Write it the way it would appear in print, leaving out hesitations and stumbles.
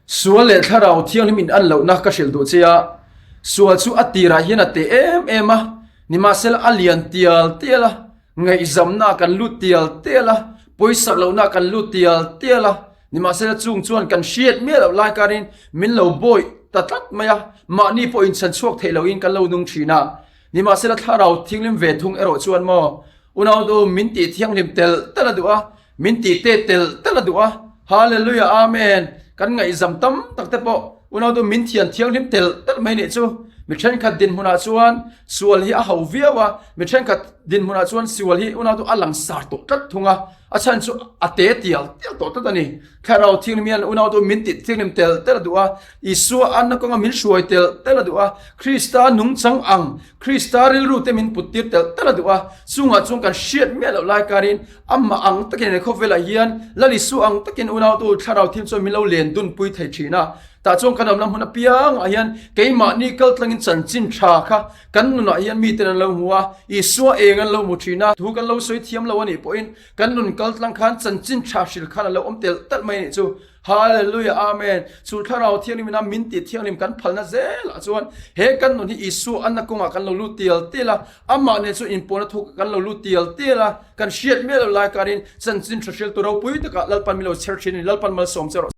Sual leh Thlarau Thianghlim in an lohna ka hrilh duh che a, sual chu a tirah hian a teh em em a, nimahsela a lian tial tial a, ngaihzamna ah kan lut tial tial a, pawisak lohna ah kan lut tial tial a, nimahsela chung chuan kan hriat miah loh lai karin min lo bawih ta tlat mai a, mahni pawh inchhan chhuak theih lohin kan lo nung thin a, nimahsela Thlarau Thianghlim ve thung erawh chuan maw Unautu min tih thianghlim tel tel a duh a, min tih te tel tel a duh a, Hallelujah Amen, kan ngaihzam tam tak te pawh unautu min thian thianghlim tel tel mai nih chu. Mi thenkhat dinhmunah chuan sual hi a ho viau a, mi thenkhat dinhmunah chuan sual hi unautu a langsar tawh tlat thung a, a chhan chu a te tial tial tawh tlat a ni. Thlarau Thianghlim hian unautu min tih thianghlim tel tel a duh a, Isua anna kawnga min hruai tel tel a duh a, Krista nungchang ang Krista rilru te min put tir telh telh a duh a, chungah chuan kan hriat miah loh lai karin amah ang takin he khawvelah hian Lal Isua ang takin unautu thlarau thim chuan min lo len dunpui thei thin a. Tah chuan kan awmna hmun apiangah hian keimahni kal tlangin chanchin tha kha kan nunah hian miten an lo hmu a, Isua eng an lo hmu thin a, thu kan lo sawi thiam lo a nih pawhin kan nun kal tlang khan chanchin tha hril khan a lo awm telh telh mai a nih chu. Hallelujah Amen Chu Thlarau Thianghlim ina min tih thianghlim kan phalna zelah chuan he kan nun hi Isua anna kawngah kan lo lut tial tial a, amah nen chuan inpawhna thuk kan lo lut tial tial a, kan hriat miah lo lai karin chanchin tha hriltu ropui takah Lalpan min lo chher thin a ni, Lalpan malsawm che rawh.